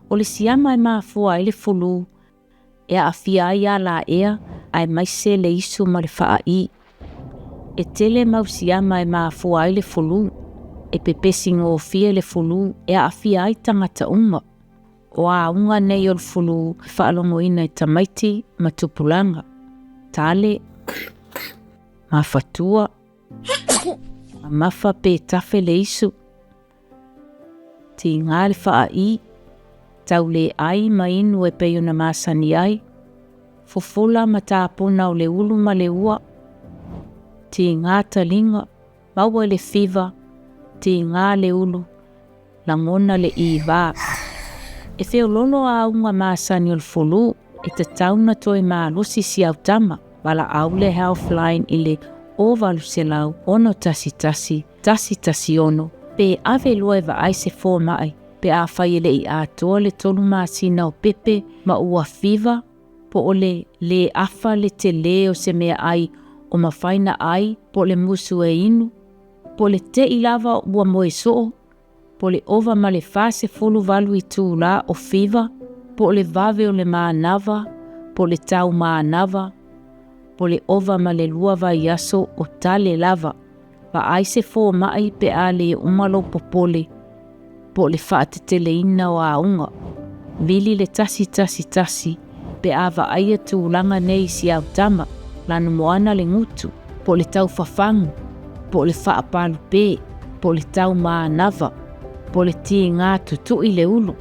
O le siama e mafua ai le fulū, e aafia ai alaea aemaise le isu ma le faa'i. E tele mau siama e mafua ai le fulū. E pepesi gofie le fulū e aafia ai tagata uma. O auga nei o le fulū e faalogoina i tamaiti ma tupulaga. Tale, mafatua, mamafa pe tafe le isu, Tiga le faa'i, tau le ai ma inu e pei ona masani ai, fufula ma tapona o le ulu ma le ua, tiga taliga, maua i le fiva, tiga le ulu, lagona le ivā. E feoloolo auga masani o le fulū, e tatau ona toe malosi si au tama. Valaau le Healthline i le 0800 611 116 pe ave loa e vaai se fomai pe afai e le i atoa le 3 masina o pepe ma ua fiva po o le lē afa le telē o se meaai o mafai ona ai po o le musu e inu, po o le te'i lava ua moe soo, po o le ova ma le 48 itulā o fiva, po o le vave o le manava, po o le tau manava, po o le ova ma le 2 vaiaso o tale lava. Vaai se fomai pe a le uma lou popole po o le faateteleina o auga. Vili le 111 pe a vaaia tulaga nei i si au tama, lanumoana le gutu, po o le taufafagu, po o le faapalupē, po o le tau manava, po o le tigā tutui le ulu.